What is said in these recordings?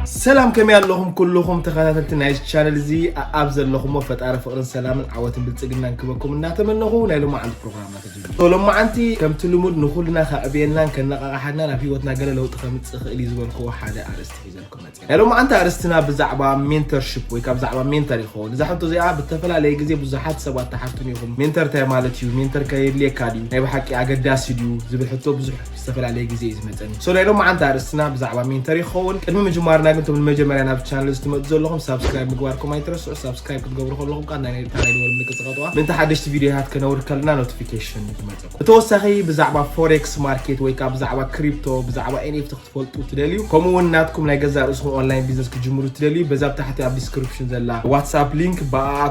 ሰላም፣ ከመይ ኣለኹም ኩልኹም ተኸታተልቲ ናይ ቻነል እዚ? ኣብ ዘለኹሞ ፈጣሪ ፍቕርን ሰላምን ዓወትን ብልጽግናን ክበኩም እናተመነኹ ናይ ሎማዓንቲ ፕሮግራምና ተጀምሩ። ሎማዓንቲ ከምቲ ልሙድ ንኹልና ከዕብየናን ከነቓቕሓናን ኣብ ህይወትና ገለ ለውጢ ከምጽእ ይኽእል እዩ ዝበልክዎ ሓደ ኣርእስቲ ሒዘልኩም መጽእ። ናይ ሎማዓንቲ ኣርእስትና ብዛዕባ ሜንተርሺፕ ወይ ካብ ብዛዕባ ሜንተር ይኸውን። እዛ ሕቶ እዚኣ ብተፈላለየ ግዜ ብዙሓት ሰባት ትሓቱን ኢኹም። ሜንተር እንታይ ማለት እዩ? ሜንተር ከየድልየካ ድዩ? ናይ ብሓቂ ኣገዳሲ ድዩ? ዝብል ሕቶ ብዙሕ ዝተፈላለየ ግዜ እዩ ዝመፀኒ። ሶ ናይ ሎማዓንቲ ኣርእስትና ብዛዕባ ሜንተር ይኸውን። ቅድሚ ምጅማርና ግን እቶም ንመጀመርያ ናብ ቻነል እዚ ትመፁ ዘለኹም ሳብስክራይብ ምግባርኩም ኣይትረስዑ። ሳብስክራይብ ክትገብሩ ከለኹም ከዓ ናይ ናይ ደወል ምልክት ዝቐጥዋ ምእንቲ ሓደሽቲ ቪዲዮታት ከነውርድ ከለና ኖቲፊኬሽን ትመፀኩም። ብተወሳኺ ብዛዕባ ፎሬክስ ማርኬት ወይ ከዓ ብዛዕባ ክሪፕቶ፣ ብዛዕባ ኤንኤፍቲ ክትፈልጡ ትደልዩ፣ ከምኡ እውን ናትኩም ናይ ገዛእ ርእስኹም ኦንላይን ቢዝነስ ክትጅምሩ ትደልዩ፣ በዛ ኣብ ታሕቲ ኣብ ዲስክሪፕሽን ዘላ ዋትስኣፕ ሊንክ ብኣኣ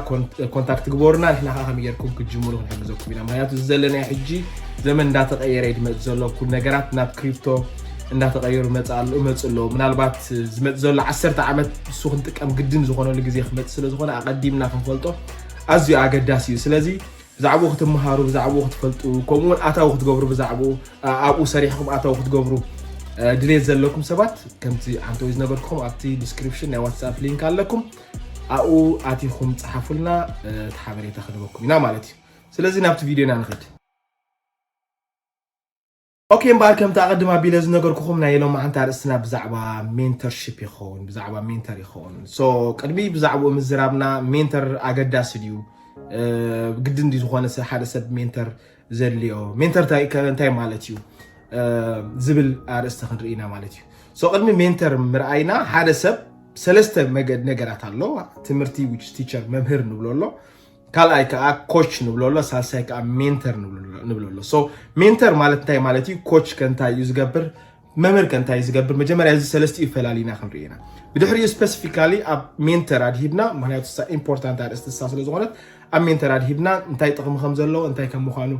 ኮንታክት ግበሩና። ንሕና ከዓ ከመይ ጌርኩም ክትጅምሩ ክንሕግዘኩም ኢና። ምክንያቱ እዚ ዘለናዮ ሕጂ ዘመን እንዳተቐየረ እዩ ዝመጽእ ዘሎ። ኩሉ ነገራት ናብ ክሪፕቶ እንዳተቐየሩ መጽእ ኣሎ፣ እመጽእ ኣሎ። ምናልባት ዝመጽእ ዘሎ ዓሰርተ ዓመት እሱ ክንጥቀም ግድን ዝኾነሉ ግዜ ክመጽእ ስለ ዝኾነ ኣቐዲምና ክንፈልጦ ኣዝዩ ኣገዳሲ እዩ። ስለዚ ብዛዕባኡ ክትመሃሩ፣ ብዛዕባኡ ክትፈልጡ፣ ከምኡውን ኣታዊ ክትገብሩ፣ ብዛዕባኡ ኣብኡ ሰሪሕኩም ኣታዊ ክትገብሩ ድሌት ዘለኩም ሰባት ከምቲ ኣንተወይ ዝነገርኩም ኣብቲ ዲስክሪፕሽን ናይ ዋትስኣፕ ሊንክ ኣለኩም። ኣብኡ ኣቲኹም ጸሓፉልና፣ እቲ ሓበሬታ ክንበኩም ኢና ማለት እዩ። ስለዚ ናብቲ ቪድዮና ንኸድ። ኦኬ፣ እምበኣር ከምቲ ኣቐድም ኣቢለ ዝነገርኩኹም ናይ ሎማዓንቲ ኣርእስትና ብዛዕባ ሜንተርሺፕ ይኸውን፣ ብዛዕባ ሜንተር ይኸውን። ሶ ቅድሚ ብዛዕባኡ ምዝራብና ሜንተር ኣገዳሲ ድዩ? ግድን ድዩ ዝኾነ ሰብ፣ ሓደ ሰብ ሜንተር ዘድልዮ? ሜንተር እንታይ ከ-፣ እንታይ ማለት እዩ? ዝብል ኣርእስቲ ክንርኢ ኢና ማለት እዩ። ሶ ቅድሚ ሜንተር ምርኣይና ሓደ ሰብ ሰለስተ መገድ ነገራት ኣሎ። ትምህርቲ፣ which teacher፣ መምህር ንብሎ ኣሎ። ካልኣይ ከዓ ኮች ንብሎ ኣሎ። ሳልሳይ ከዓ ሜንተር ንብሎ ኣሎ። ሶ ሜንተር ማለት እንታይ ማለት እዩ? ኮች ከ እንታይ እዩ ዝገብር? መምህር ከ እንታይ እዩ ዝገብር? መጀመርያ እዚ ሰለስቲኡ ፈላሊና ክንርኢ ኢና። ብድሕሪኡ ስፔሲፊካሊ ኣብ ሜንተር ኣድሂብና፣ ምክንያቱ እሳ ኢምፖርታንት ኣርእስቲ እሳ ስለ ዝኾነት ኣብ ሜንተር ኣድሂብና እንታይ ጥቕሚ ከም ዘለዎ እንታይ ከም ምዃኑ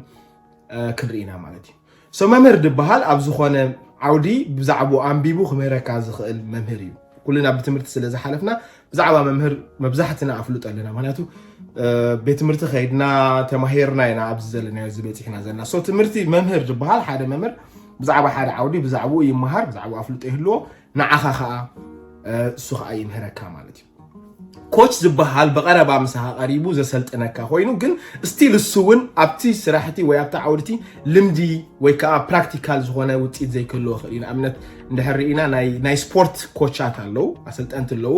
ክንርኢ ኢና ማለት እዩ። ሶ መምህር ዝበሃል ኣብ ዝኾነ ዓውዲ ብዛዕባኡ ኣንቢቡ ክምህረካ ዝኽእል መምህር እዩ። ኩልና ብትምህርቲ ስለ ዝሓለፍና ብዛዕባ መምህር መብዛሕትና ኣፍልጦ ኣለና። ምክንያቱ ቤት ትምህርቲ ከይድና ተማሂርና ኢና ኣብዚ ዘለናዮ እዚ በፂሕና ዘለና። ሶ ትምህርቲ መምህር ዝበሃል ሓደ መምህር ብዛዕባ ሓደ ዓውዲ ብዛዕባኡ ይመሃር፣ ብዛዕባኡ ኣፍልጦ ይህልዎ፣ ንዓኻ ከዓ እሱ ከዓ ይምህረካ ማለት እዩ። ኮች ዝበሃል ብቐረባ ምሳኻ ቀሪቡ ዘሰልጥነካ ኮይኑ ግን ስቲል እሱ እውን ኣብቲ ስራሕቲ ወይ ኣብቲ ዓውድቲ ልምዲ ወይ ከዓ ፕራክቲካል ዝኾነ ውፅኢት ዘይክህልዎ ይኽእል እዩ። ንኣብነት እንድሕር ርኢና ናይ፣ ናይ ስፖርት ኮቻት ኣለዉ፣ ኣሰልጠንቲ ኣለዉ።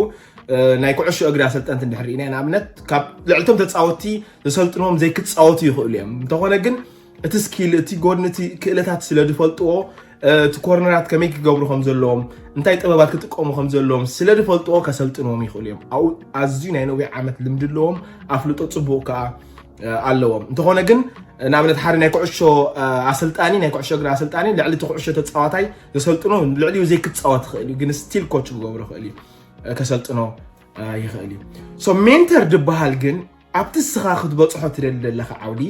ናይ ኩዕሾ እግሪ ኣሰልጠንቲ እንድሕር ርኢና ንኣብነት ካብ ልዕልቶም ተፃወትቲ ዘሰልጥንዎም ዘይክፃወቱ ይኽእሉ እዮም። እንተኾነ ግን እቲ ስኪል፣ እቲ ጎድኒ፣ እቲ ክእለታት ስለ ዝፈልጥዎ፣ እቲ ኮርነራት ከመይ ክገብሩ ከም ዘለዎም፣ እንታይ ጥበባት ክጥቀሙ ከም ዘለዎም ስለ ዝፈልጥዎ ከሰልጥንዎም ይኽእሉ እዮም። ኣብኡ ኣዝዩ ናይ ነዊሕ ዓመት ልምዲ ኣለዎም፣ ኣፍልጦ ጽቡቕ ከኣ ኣለዎም። እንተኾነ ግን ንኣብነት ሓደ ናይ ኩዕሾ ኣሰልጣኒ፣ ናይ ኩዕሾ እግሪ ኣሰልጣኒ ልዕሊ እቲ ኩዕሾ ተጻዋታይ ዘሰልጥኖ ልዕሊኡ ዘይክጻወት ይኽእል እዩ፣ ግን ስቲል ኮች ክገብሮ ይኽእል እዩ፣ ከሰልጥኖ ይኽእል እዩ። ሶ ሜንተር ዝበሃል ግን ኣብቲ እስኻ ክትበጽሖ ትደሊ ዘለኻ ዓውዲ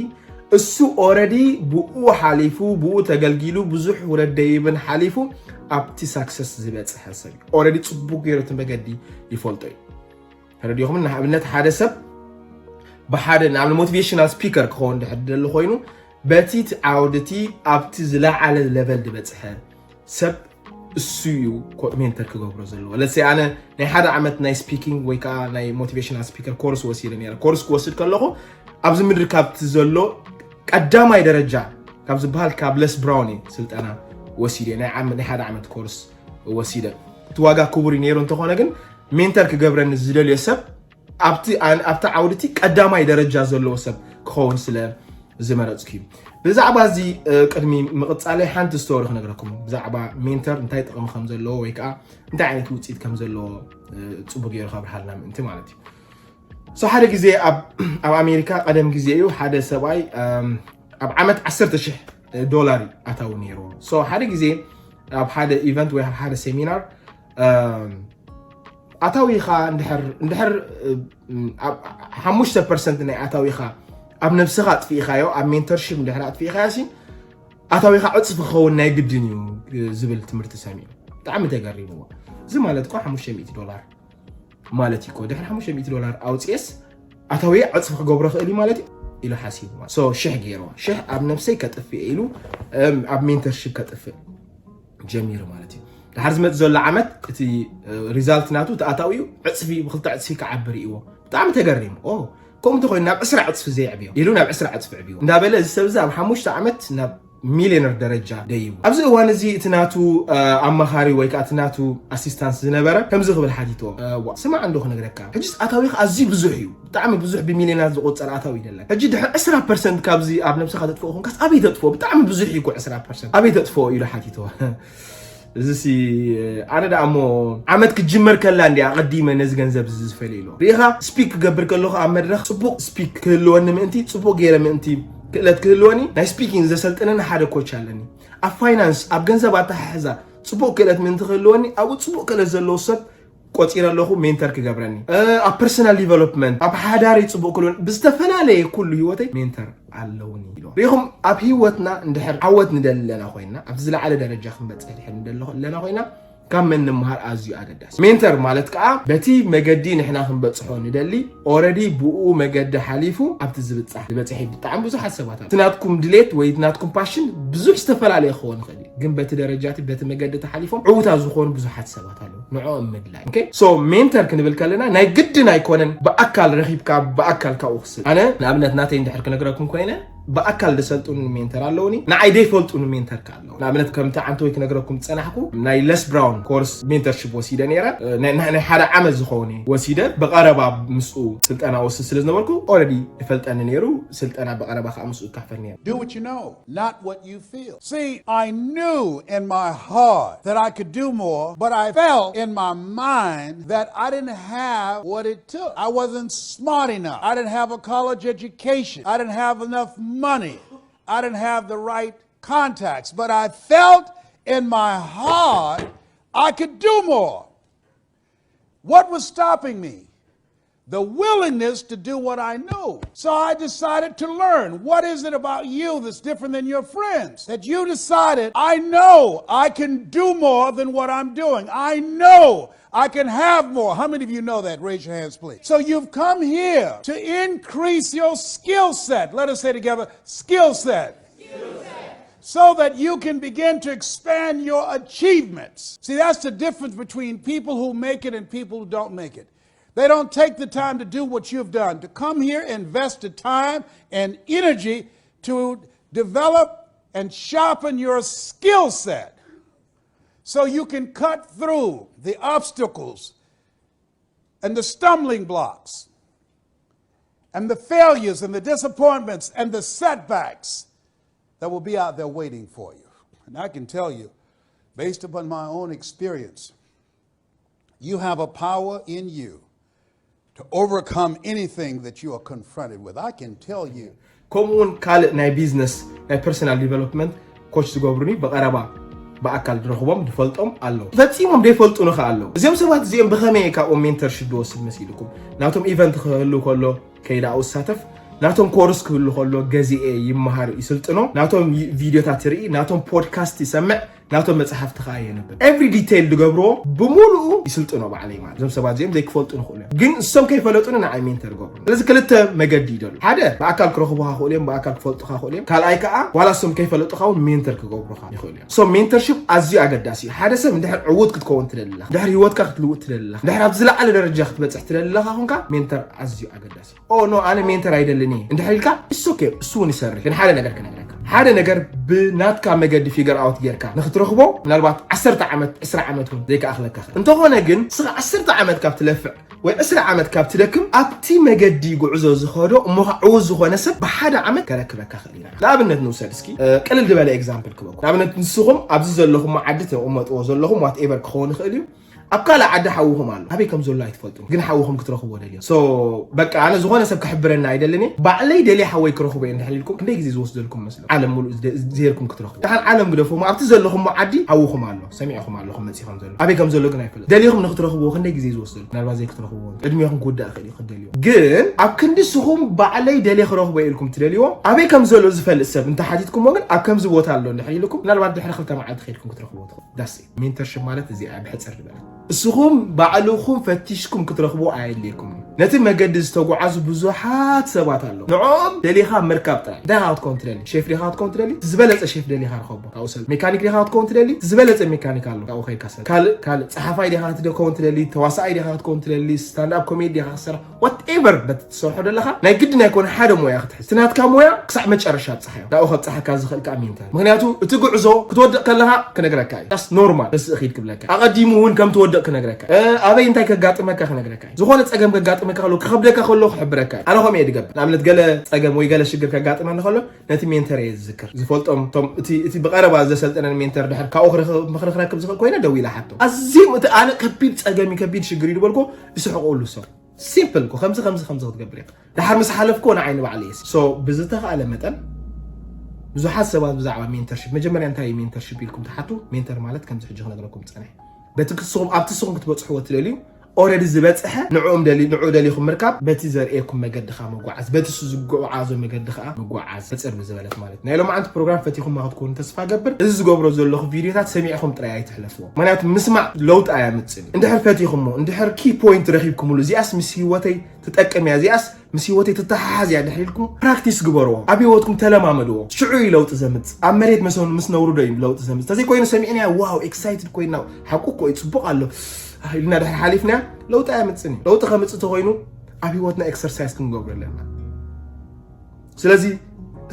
እሱ ኦረዲ ብኡ ሓሊፉ ብኡ ተገልጊሉ ብዙሕ ውረድ ደይብን ሓሊፉ ኣብቲ ሳክሰስ ዝበጽሐ ሰብ እዩ። ኦረዲ ጽቡቅ ገይሩ እቲ መገዲ ይፈልጦ እዩ። ተረዲኹም? ንኣብነት ሓደ ሰብ ብሓደ ንኣብነት ሞቲቬሽናል ስፒከር ክኸውን ድሕር ደሊ ኮይኑ በቲ ዓውድቲ ኣብቲ ዝለዓለ ለቨል ዝበጽሐ ሰብ እሱ እዩ ሜንተር ክገብሮ ዘለዎ። ለሴ ኣነ ናይ ሓደ ዓመት ናይ ስፒኪንግ ወይ ከዓ ናይ ሞቲቬሽናል ስፒከር ኮርስ ወሲደ ነረ። ኮርስ ክወስድ ከለኹ ኣብዚ ምድሪ ካብቲ ዘሎ ቀዳማይ ደረጃ ካብ ዝበሃል ካብ ለስ ብራውን ስልጠና ወሲደ ናይ ዓመት ናይ ሓደ ዓመት ኮርስ ወሲደ። እቲ ዋጋ ክቡር እዩ ነይሩ፣ እንተኾነ ግን ሜንተር ክገብረኒ ዝደልዮ ሰብ ኣብቲ ኣብቲ ዓውድቲ ቀዳማይ ደረጃ ዘለዎ ሰብ ክኸውን ስለ ዝመረጽኩ እዩ። ብዛዕባ እዚ ቅድሚ ምቕጻለይ ሓንቲ ስቶሪ ክነግረኩም ብዛዕባ ሜንተር እንታይ ጥቕሚ ከም ዘለዎ ወይ ከዓ እንታይ ዓይነት ውፅኢት ከም ዘለዎ ፅቡቅ ገይሩ ከብርሃልና ምእንቲ ማለት እዩ። ሶ ሓደ ግዜ ኣብ ኣሜሪካ ቀደም ግዜ እዩ ሓደ ሰብኣይ ኣብ ዓመት ዓሰርተ ሽሕ ዶላር ኣታዊ ነይርዎ። ሶ ሓደ ግዜ ኣብ ሓደ ኢቨንት ወይ ኣብ ሓደ ሴሚናር ኣታዊኻ እንድሕር ሓሙሽተ ፐርሰንት ናይ ኣታዊኻ ኣብ ነብስኻ ኣጥፊእኻዮ ኣብ ሜንተርሽፕ እንድሕር ኣጥፊእኻዮ ሲ ኣታዊኻ ዕፅፊ ክኸውን ናይ ግድን እዩ ዝብል ትምህርቲ ሰሚዑ ብጣዕሚ ተገሪምዎ። እዚ ማለት እኮ ሓሙሽተ ሚእቲ ዶላር ማለት እዩ እኮ። ድሕሪ ሓሙሽተ ሚእቲ ዶላር ኣውፅኤስ ኣታዊ ዕፅፊ ክገብሮ ክእል እዩ ማለት እዩ ኢሉ ሓሲቡ ማለት ሶ ሽሕ ገይርዋ ሽሕ ኣብ ነብሰይ ከጥፍእ ኢሉ ኣብ ሜንተርሽፕ ከጥፍእ ጀሚሩ ማለት እዩ። ድሓር ዝመጽእ ዘሎ ዓመት እቲ ሪዛልት ናቱ ተኣታዊኡ ዕፅፊ ብክልተ ዕፅፊ ክዓቢ ርእዎ። ብጣዕሚ ተገሪሙ። ኦ፣ ከምኡ እንተኮይኑ ናብ ዕስራ ዕፅፊ ዘይዕብዮ ኢሉ ናብ ዕስራ ዕፅፊ ዕብዮ እንዳበለ፣ እዚ ሰብ እዚ ኣብ ሓሙሽተ ዓመት ናብ ሚሊዮነር ደረጃ ደይቡ። ኣብዚ እዋን እዚ እቲ ናቱ ኣማኻሪ ወይ ከዓ እቲ ናቱ ኣሲስታንስ ዝነበረ ከምዚ ክብል ሓቲትዎ። ስማዕ እንዶ ክነግረካ፣ ሕጂ ኣታዊካ ኣዝዩ ብዙሕ እዩ። ብጣዕሚ ብዙሕ ብሚሊዮናት ዝቆጸር ኣታዊ ይደለካ። ሕጂ ድሕር ዕስራ ፐርሰንት ካብዚ ኣብ ነብስኻ ተጥፍኦ ኮንካስ ኣበይ ተጥፍኦ? ብጣዕሚ ብዙሕ እዩ እኮ ዕስራ ፐርሰንት፣ ኣበይ ተጥፍኦ ኢሉ ሓቲትዎ። እዚ ሲ ኣነ ደኣ እሞ ዓመት ክትጅመር ከላ እንዲ ኣቐዲመ ነዚ ገንዘብ እዚ ዝፈልየ ኢሎ ርኢኻ። ስፒክ ክገብር ከለኹ ኣብ መድረኽ ጽቡቕ ስፒክ ክህልወኒ ምእንቲ፣ ጽቡቕ ገይረ ምእንቲ ክእለት ክህልወኒ ናይ ስፒኪንግ ዘሰልጥነኒ ሓደ ኮች ኣለኒ። ኣብ ፋይናንስ ኣብ ገንዘብ ኣተሓሕዛ ጽቡቕ ክእለት ምእንቲ ክህልወኒ ኣብኡ ጽቡቕ ክእለት ዘለዎ ሰብ ቆጺረ ኣለኹ ሜንተር ክገብረኒ። ኣብ ፐርሰናል ዲቨሎፕመንት ኣብ ሓዳረይ ጽቡቕ ክህልወኒ ብዝተፈላለየ ኩሉ ህይወተይ ሜንተር ኣለውኒ ኢሎ። ርኢኹም ኣብ ህይወትና እንድሕር ዓወት ንደሊ ኣለና ኮይና፣ ኣብቲ ዝለዓለ ደረጃ ክንበጽሕ ድሕር ንደሊ ኣለና ኮይና ካብ መን ንምሃር ኣዝዩ ኣገዳሲ። ሜንተር ማለት ከዓ በቲ መገዲ ንሕና ክንበጽሖ ንደሊ ኦረዲ ብኡ መገዲ ሓሊፉ ኣብቲ ዝብጻሕ ዝበጽሐ ብጣዕሚ ብዙሓት ሰባት ኣሉ። እቲ ናትኩም ድሌት ወይ ናትኩም ፓሽን ብዙሕ ዝተፈላለየ ክኸውን ይኽእል እዩ፣ ግን በቲ ደረጃ እቲ በቲ መገዲ ተሓሊፎም ዕውታት ዝኾኑ ብዙሓት ሰባት ኣለዉ። ንዕኦም ምድላይ። ኦኬ? ሶ ሜንተር ክንብል ከለና ናይ ግድን ኣይኮነን ብኣካል ረኺብካ ብኣካል ካብኡ ክስል። ኣነ ንኣብነት ናተይ እንድሕር ክነግረኩም ኮይነ ብኣካል ዝሰልጡን ሜንተር ኣለውኒ፣ ንዓይ ዘይፈልጡን ሜንተር ከ ኣለዉ። ንኣብነት ከምቲ ዓንተወይ ክነግረኩም ዝጸናሕኩ ናይ ለስ ብራውን ኮርስ ሜንተርሺፕ ወሲደ ነይረ። ናይ ሓደ ዓመት ዝኸውን ወሲደ ብቐረባ ምስኡ ስልጠና ወስድ ስለ ዝነበርኩ ኦረዲ ይፈልጠኒ ነይሩ። ስልጠና ብቐረባ ከዓ ምስኡ ይካፈል ነይሩ። Do what you know, not what you feel. See, I knew in my heart that I could do more, but I felt in my mind that I didn't have what it took. I wasn't smart enough. I didn't have a college education. I didn't have enough money. I didn't have the right contacts, but I felt in my heart I could do more. What was stopping me? The willingness to do what I know. So I decided to learn. What is it about you that's different than your friends that you decided, I know I can do more than what I'm doing? I know I can have more. How many of you know that? Raise your hands, please. So you've come here to increase your skill set. Let us say together, skill set. So that you can begin to expand your achievements. See, that's the difference between people who make it and people who don't make it. They don't take the time to do what you've done, to come here, invest the time and energy to develop and sharpen your skill set so you can cut through the obstacles and the stumbling blocks and the failures and the disappointments and the setbacks that will be out there waiting for you. And I can tell you, based upon my own experience, you have a power in you to overcome anything that you are confronted with. I can tell you. ከምኡ እውን ካልእ ናይ ቢዝነስ ናይ ፐርሰናል ዲቨሎፕመንት ኮች ዝገብሩኒ ብቐረባ ብኣካል ዝረኽቦም ዝፈልጦም ኣለዉ። ፈጺሞም ዘይፈልጡኒ ከ ኣለዉ። እዚኦም ሰባት እዚኦም ብኸመይ እየ ካብኦም ሜንተርሺፕ ዝወስድ መሲልኩም? ናቶም ኢቨንት ክህሉ ከሎ ከይደ ኣብኡ ዝሳተፍ፣ ናቶም ኮርስ ክህሉ ከሎ ገዚኤ ይመሃር ይስልጥኖ፣ ናቶም ቪድዮታት ይርኢ፣ ናቶም ፖድካስት ይሰምዕ፣ ናቶም መጽሓፍቲ ከኣ የንብብ። ኤቭሪ ዲቴይል ዝገብርዎ ብምሉኡ ይስልጥኖ ባዕለይ ማለት። እዞም ሰባት እዚኦም ዘይክፈልጡ ንኽእሉ እዮም፣ ግን እሶም ከይፈለጡኒ ንዓይ ሜንተር ገብሩ። ስለዚ ክልተ መገዲ ይደሉ። ሓደ ብኣካል ክረኽቡኻ ክእሉ እዮም፣ ብኣካል ክፈልጡኻ ክእሉ እዮም። ካልኣይ ከኣ ዋላ እሶም ከይፈለጡኻ እውን ሜንተር ክገብሩኻ ይኽእሉ እዮም። ሶ ሜንተርሺፕ ኣዝዩ ኣገዳሲ እዩ። ሓደ ሰብ እንድሕር ዕዉት ክትከውን ትደሊ ኣለኻ፣ እንድሕር ህይወትካ ክትልውጥ ትደሊ ኣለኻ፣ እንድሕር ኣብ ዝለዓለ ደረጃ ክትበጽሕ ትደሊ ኣለኻ ኮንካ ሜንተር ኣዝዩ ኣገዳሲ እዩ። ኦ ኖ ኣነ ሜንተር ኣይደልን እየ እንድሕር ኢልካ it's okay፣ እሱ እውን ይሰርሕ። ግን ሓደ ነገር ክነግረካ፣ ሓደ ነገር ብናትካ መገዲ ፊገር ኣውት ጌርካ ንክትረኽቦ ምናልባት ዓሰርተ ዓመት ዕስራ ዓመት እውን ዘይከኣኽለካ ይኽእል። እንተኾነ ግን ንስኻ ዓሰርተ ዓመት ካብ ትለፍዕ ወይ ዕስራ ዓመት ካብ ትደክም ኣብቲ መገዲ ጉዕዞ ዝኸዶ እሞ ኸዓ ዕዉት ዝኾነ ሰብ ብሓደ ዓመት ከረክበካ ይኽእል ኢና። ንኣብነት ንውሰድ እስኪ፣ እ፣ ቅልል ዝበለ ኤግዛምፕል ክበኩም። ንኣብነት ንስኹም ኣብዚ ዘለኹም ዓዲ ተቐመጥዎ ዘለኹም ዋትኤቨር ክኸውን ይኽእል እዩ። ኣብ ካልእ ዓዲ ሓውኹም ኣሎ። ኣበይ ከም ዘሎ ኣይትፈልጡን፣ ግን ሓውኹም ክትረኽብዎ ደልዮ። ሶ በቃ ኣነ ዝኾነ ሰብ ክሕብረና ኣይደልን እየ። ባዕለይ ደልየ ሓወይ ክረኽቦ እየ እንድሕር ኢልኩም ክንደይ ግዜ ዝወስደልኩም መስሎ? ዓለም ሙሉእ ዝደ-፣ ዝሄድኩም ክትረኽቡ። ደሓን ዓለም ግደፎም፣ ኣብቲ ዘለኹሞ ዓዲ ሓውኹም ኣሎ። ሰሚዕኹም ኣለኹም መጺኹም ዘሎ። ኣበይ ከም ዘሎ ግን ኣይፈልጥ። ደሊኹም ንክትረኽብዎ ክንደይ ግዜ ዝወስደልኩም? ምናልባት ዘይክትረኽብዎ። ዕድሜኹም ክውዳእ ይኽእል እዩ ክትደልይዎ። ግን ኣብ ክንዲ ንስኹም ባዕለይ ደልየ ክረኽቦ እየ ኢልኩም ትደልይዎ፣ ኣበይ ከም ዘሎ ዝፈልጥ ሰብ እንተሓቲትኩሞ ግን ኣብ ከምዚ ቦታ ኣሎ እንድሕር ኢልኩም ምናልባት ድሕሪ ክልተ መዓልቲ ከይድኩም ክትረኽብዎ ትኽእሉ። ዳስ ኢት። ሜንተርሺፕ ማለት እዚኣ እያ ብሕጽር ዝበለት። እስኹም ባዕልኹም ፈቲሽኩም ክትረኽቡ ኣየድልየኩም። ነቲ መገዲ ዝተጓዓዙ ብዙሓት ሰባት ኣለዉ። ንዕኦም ደሊኻ ምርካብ ጥራይ። እንታይ ኢኻ ክትከውን ትደሊ? ሼፍ ዲኻ ክትከውን ትደሊ? ዝበለጸ ሼፍ ደሊኻ ርኸቦ። ካብኡ ሰብ ሜካኒክ ዲኻ ክትከውን ትደሊ? ዝበለጸ ሜካኒክ ኣሎ። ካብኡ ከይድካ ሰብ። ካልእ፣ ካልእ ጸሓፋይ ዲኻ ክትከውን ትደሊ? ተዋሳኣይ ዲኻ ክትከውን ትደሊ? ስታንድ ኣፕ ኮሜዲ ዲኻ ክትሰርሕ? ዋትኤቨር በቲ ትሰርሖ ዘለኻ ናይ ግድን ኣይኮነ ሓደ ሞያ ክትሕዝ። እቲ ናትካ ሞያ ክሳዕ መጨረሻ ኣብጽሓዮ። ናብኡ ከብጽሓካ ዝኽእል ከኣ ሜንተር። ምኽንያቱ እቲ ጉዕዞ ክትወድቕ ከለኻ ክነግረካ እዩ። ዳስ ኖርማል። ተስእ ኺድ ክብለካ። ኣቐዲሙ እውን ከም ትወድቕ ክነግረካ እዩ። እ፣ ኣበይ እንታይ ከጋጥመካ ክነግረካ እዩ። ዝኾነ ጸገም ከጋጥመካ ከሎ፣ ክኸብደካ ከሎ ክሕብረካ እዩ። ኣነ ከምኡ እየ ዝገብር። ንኣብነት ገለ ጸገም ወይ ገለ ሽግር ከጋጥመኒ ከሎ ነቲ ሜንተር እየ ዝዝክር። ዝፈልጦም፣ እቶም፣ እቲ፣ እቲ ብቐረባ ዘሰልጠነን ሜንተር ድሕር ካብኡ ክረኽብ፣ ምኽሪ ክረክብ ዝኽእል ኮይነ ደው ኢለ ሓቶ። ኣዝዮም እቲ ኣነ ከቢድ ጸገም እዩ፣ ከቢድ ሽግር እዩ ዝበልኩ፣ ይስሕቑሉ ሰብ። ሲምፕል እኮ፣ ከምዚ፣ ከምዚ፣ ከምዚ ክትገብር እየ። ድሓር ምስ ሓለፍኩ ንዓይ ንባዕለይ እየ። So፣ ብዝተኻእለ መጠን ብዙሓት ሰባት ብዛዕባ ሜንተርሺፕ፣ መጀመርያ እንታይ እዩ ሜንተርሺፕ ኢልኩም ትሓቱ? ሜንተር ማለት ከምዚ ሕጂ ክነግረኩም ዝጸንሐ። በቲ ክስኹም፣ ኣብቲ ንስኹም ክትበጽሕዎ ትደልዩ፣ ኦረዲ ዝበጽሐ፣ ንዕኦም ደሊ-፣ ንዕኡ ደሊኹም ምርካብ፣ በቲ ዘርእየኩም መገዲ ኸኣ ምጓዓዝ፣ በቲ እሱ ዝጓዓዞ መገዲ ኸኣ ምጓዓዝ፣ ሕጽር ብዝበለት ማለት። ናይ ሎማዓንቲ ፕሮግራም ፈቲኹማ ክትኮኑ ተስፋ ገብር። እዚ ዝገብሮ ዘለኹ ቪድዮታት ሰሚዕኹም ጥራይ ኣይትሕለፍዎ። ምኽንያቱ ምስማዕ ለውጢ ኣያምጽእን እዩ። እንድሕር ፈቲኹሞ፣ እንድሕር ኪ ፖይንት ረኺብኩምሉ፣ እዚኣስ ምስ ህይወተይ ትጠቅም እያ፣ እዚኣስ ምስ ህይወተይ ትተሓሓዝ እያ ድሕር ኢልኩም ፕራክቲስ ግበርዎ። ኣብ ህይወትኩም ተለማመድዎ። ሽዑ እዩ ለውጢ ዘምጽእ። ኣብ መሬት መሰኑ ምስ ነውርዶ እዩ ለውጢ ዘምጽእ። ተዘይኮይኑ ሰሚዕናዮ፣ ዋው፣ ኤክሳይትድ ኮይና፣ ሓቁ እኮ እዩ፣ ጽቡቕ ኣሎ፣ ኣህ፣ ኢልና ድሕር ሓሊፍናዮ፣ ለውጢ ኣያምጽእን እዩ። ለውጢ ከምጽእ ተኾይኑ፣ ኣብ ህይወትና ኤክሰርሳይዝ ክንገብሮ ኣለና። ስለዚ፣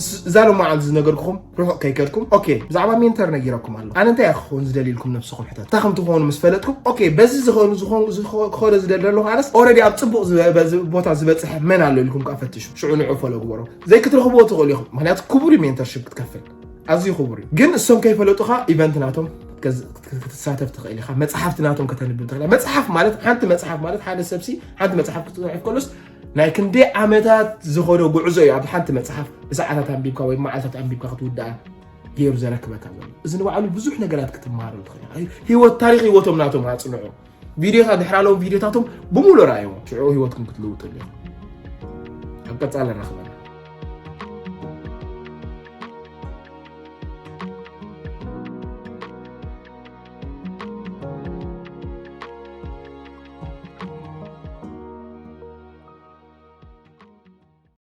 እስ-፣ እዛ ሎማዓንቲ ዝነገርኩኹም ርሑቕ ከይከድኩም፣ ኦኬ፣ ብዛዕባ ሜንተር ነጊረኩም ኣለኹ። ኣነ እንታይ እየ ክኸውን ዝደሊ ኢልኩም ነብስኹም ሕተቱ። እንታይ ከም ትኾኑ ምስ ፈለጥኩም፣ ኦኬ፣ በዚ ዝኾኑ፣ ዝኾኑ፣ ዝኾ-፣ ክኸዶ ዝደሊ ዘለኹ ኣነስ ኦረዲ ኣብ ጽቡቕ ዝበ-፣ በዚ ቦታ ዝበጽሐ መን ኣሎ ኢልኩም ከኣ ፈትሹ። ሽዑ ንዑ ፎሎ ግበሩ። ዘይክትረኽብዎ ትኽእሉ ኢኹም። ምኽንያቱ ክቡር እዩ ሜንተርሺፕ ክትከፍል። ኣዝዩ ክቡር እዩ። ግን እሶም ከይፈለጡኻ ኢቨንት ናቶም ክትገዝ-፣ ክት-፣ ክትሳተፍ ትኽእል ኢኻ። መጽሓፍቲ ናቶም ከተንብብ ትኽእል ኢኻ። መጽሓፍ ማለት፣ ሓንቲ መጽሓፍ ማለት ሓደ ሰብሲ ሓንቲ መጽሓፍ ክትጽሕፍ ከሎስ ናይ ክንደይ ዓመታት ዝኸዶ ጉዕዞ እዩ። ኣብ ሓንቲ መጽሓፍ ብሰዓታት ኣንቢብካ ወይ መዓልታት ኣንቢብካ ክትውድኣ ገይሩ ዘረክበካ ዘሎ። እዚ ንባዕሉ ብዙሕ ነገራት ክትመሃረሉ ትኽእል ኢኻ። ህይወት፣ ታሪኽ ህይወቶም ናቶም ኣጽንዑ። ቪድዮታት፣ ድሕር ኣለዎም ቪድዮታቶም ብምሉእ ረኣይዎ። ሽዑ ህይወትኩም ክትልውጡ ኣለኹም። ኣብ ቀጻሊ ንራኸበና።